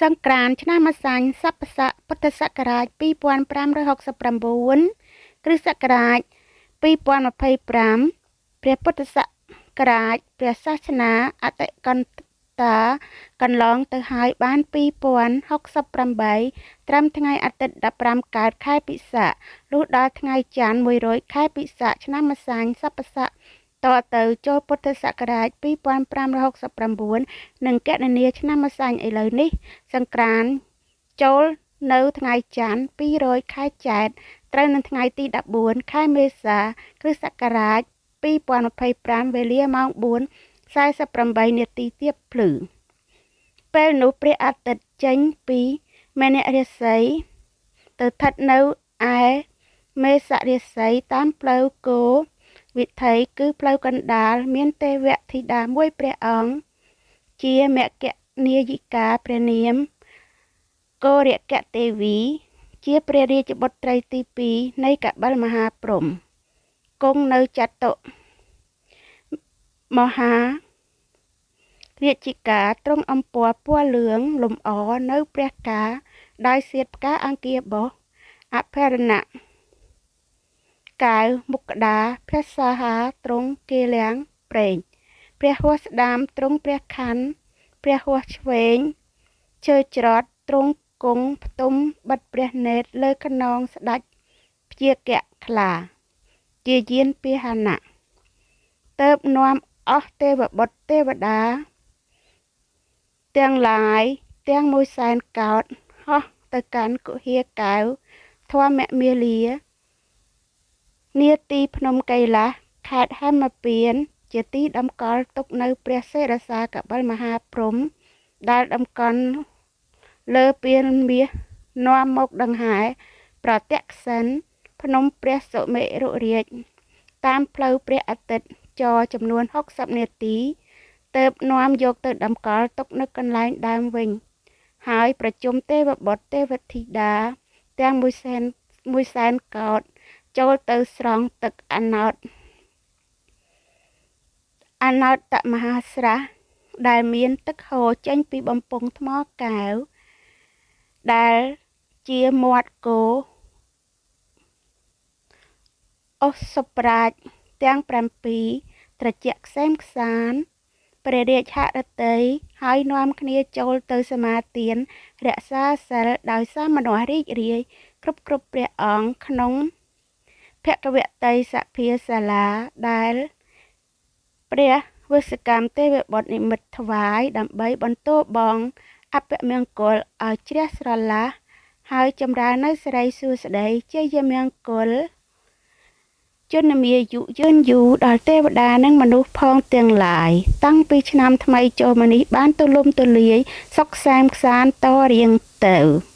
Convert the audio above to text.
សង្ក្រាន្តឆ្នាំម្សាញ់ស័ព្ទស័កពុទ្ធសករាជ2569គ្រិស្តសករាជ2025ព្រះពុទ្ធសករាជព្រះសាសនាអតិកន្តាកន្លងទៅហើយបាន2068ត្រឹមថ្ងៃអាទិត្យ15កើតខែពិសាខលុះដល់ថ្ងៃច័ន្ទ1រោចខែពិសាខឆ្នាំម្សាញ់ស័ព្ទស័កតទៅចូលពុទ្ធសករាជ2569និងកណនាឆ្នាំម្សាញ់ឥឡូវនេះសង្ក្រាន្តចូលនៅថ្ងៃច័ន្ទ200ខែចែត្រត្រូវនឹងថ្ងៃទី14ខែមេសាគ្រិស្តសករាជ2025វេលាម៉ោង4:48នាទីទៀបភ្លឺពេលនោះព្រះអាទិត្យចេញពីមនរាសីទៅស្ថិតនៅឯមេសរាសីតាមផ្លូវគោវិថីគឺផ្លូវកណ្ដាលមានទេវធីតាមួយព្រះអង្គជាមគ្គនាយិកាព្រះនាមកោរកទេវីជាព្រះរាជបុត្រីទី2នៃកបិលមហាព្រហ្មគង់នៅចតុមហារាជិកាទ្រង់អំពណ៌ពណ៌លឿងលម្អនៅព្រះកាដោយសៀតផ្កាអង្គាបោះអភរណៈកែវមុក្តាព្រះសាហាទ្រង់គេលៀងប្រេងព្រះហស្ថស្ដាមទ្រង់ព្រះខ័នព្រះហស្ថឆ្វេងឈើច្រត់ទ្រង់គង់ផ្ទុំបិទព្រះនេត្រលើខ្នងស្ដេចព្យាកៈខ្លាជាយានពាហនៈទៅបនាំអស់ទេវបុត្រទេវតាទាំងឡាយទាំងមួយសែនកោដហោះទៅកាន់គុហាកែវធម្មមាលានាទីភ្នំកៃឡាសខេត្តហេមពៀនជាទីតម្កល់ទុកនៅព្រះសិរសាកបិលមហាព្រហ្មដែលតម្កល់លើពានមាសនាំមកដង្ហែប្រតិក្សិណភ្នំព្រះសុមេរុរាជតាមផ្លូវព្រះអាទិត្យចរចំនួន60នាទីទៅបនាំយកទៅតម្កល់ទុកនៅកន្លែងដើមវិញហើយប្រជុំទេវបុត្រទេវធីតាទាំងមួយសែនមួយសែនកោដចូលទៅស្រង់ទឹកអណោតអណោតមហាស្រះដែលមានទឹកហូរចេញពីបំពង់ថ្មកែវដែលជាមាត់គោអសុប្រាជទាំង7ត្រជាក់ខ្សែមខ្សានព្រះរាជហឫទ័យហើយនាំគ្នាចូលទៅសមាទានរក្សាសិលដោយសមណោះរីករាយគ្រប់ព្រះអង្គក្នុងភគវតីសភាសាលាដែលព្រះវិសកម្មទេវបុត្រនិមិត្តថ្វាយដើម្បីបន្ទោបងអពមង្គលឲ្យជ្រះស្រឡះហើយចម្រើននៅសិរីសួស្តីជ័យមង្គលជនមាយុយឺនយូរដល់ទេវតានិងមនុស្សផងទាំងឡាយតាំងពីឆ្នាំថ្មីចូលមកនេះបានទូលំទូលាយសុខសែមខ្សានតរៀងទៅ។